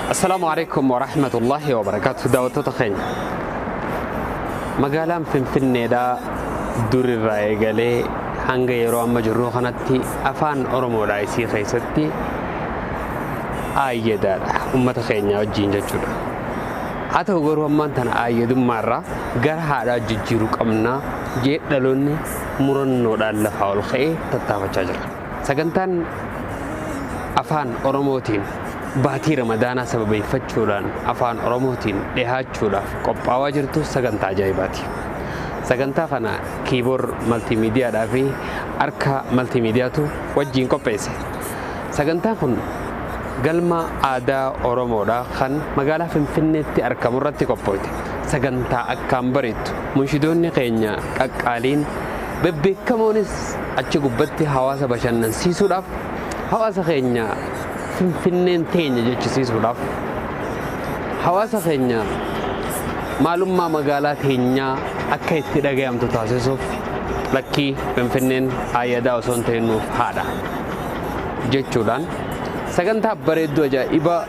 Assalaamu alaikum warahmatullahi wabarakaatu. Daawwattoota keenya, magaalaan Finfinneedhaa durirraa eegalee hanga yeroo amma jirru kanatti afaan Oromoodhaa isii keessatti aayyadaadha ummata keenya wajjiin jechuudha. Haa ta'u garuu ammaan tana aayyadummaarraa gara haadhaa jijjiiruu qabnaa jee dhaloonni murannoodhaan lafaa ol ka'ee tattaafachaa jira. Sagantaan afaan Oromootiin baatii Ramadaanaa sababeeffachuudhaan afaan Oromootiin dhihaachuudhaaf qophaawaa jirtu sagantaa ajaa'ibaati. Sagantaa kana Kiiboor Maltiimiidiyaadhaa fi Harka Maltiimiidiyaatu wajjiin qopheesse. Sagantaan kun galma aadaa Oromoodhaa kan magaalaa Finfinneetti argamu irratti qophooyte. Sagantaa akkaan bareeddu munshidoonni keenya qaqqaaliin bebbeekamoonis achi gubbatti hawaasa bashannansiisuudhaaf, hawaasa keenya Finfinneen teenya jechisiisuudhaaf, hawaasa keenya maalummaa magaalaa teenyaa akka itti dhagayamtu taasisuuf, lakkii Finfinneen aayyadaa osoo hin ta'in nuuf haadha jechuudhaan sagantaa bareedduu ajaa'ibaa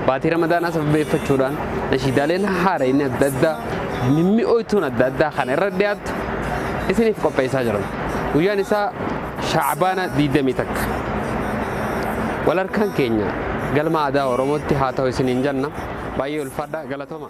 baatii Ramadaanaa sababeeffachuudhaan nashiidaaleen haara inni adda addaa mimmi'ooytuun adda addaa kana irra dhiyaattu isiniif qopheessaa jiran. Guyyaan isaa Shacbaana 21. Wal harkaan keenya galma aadaa Oromootti haa ta'u isiniin jenna. Baay'ee ulfaadha, galatooma.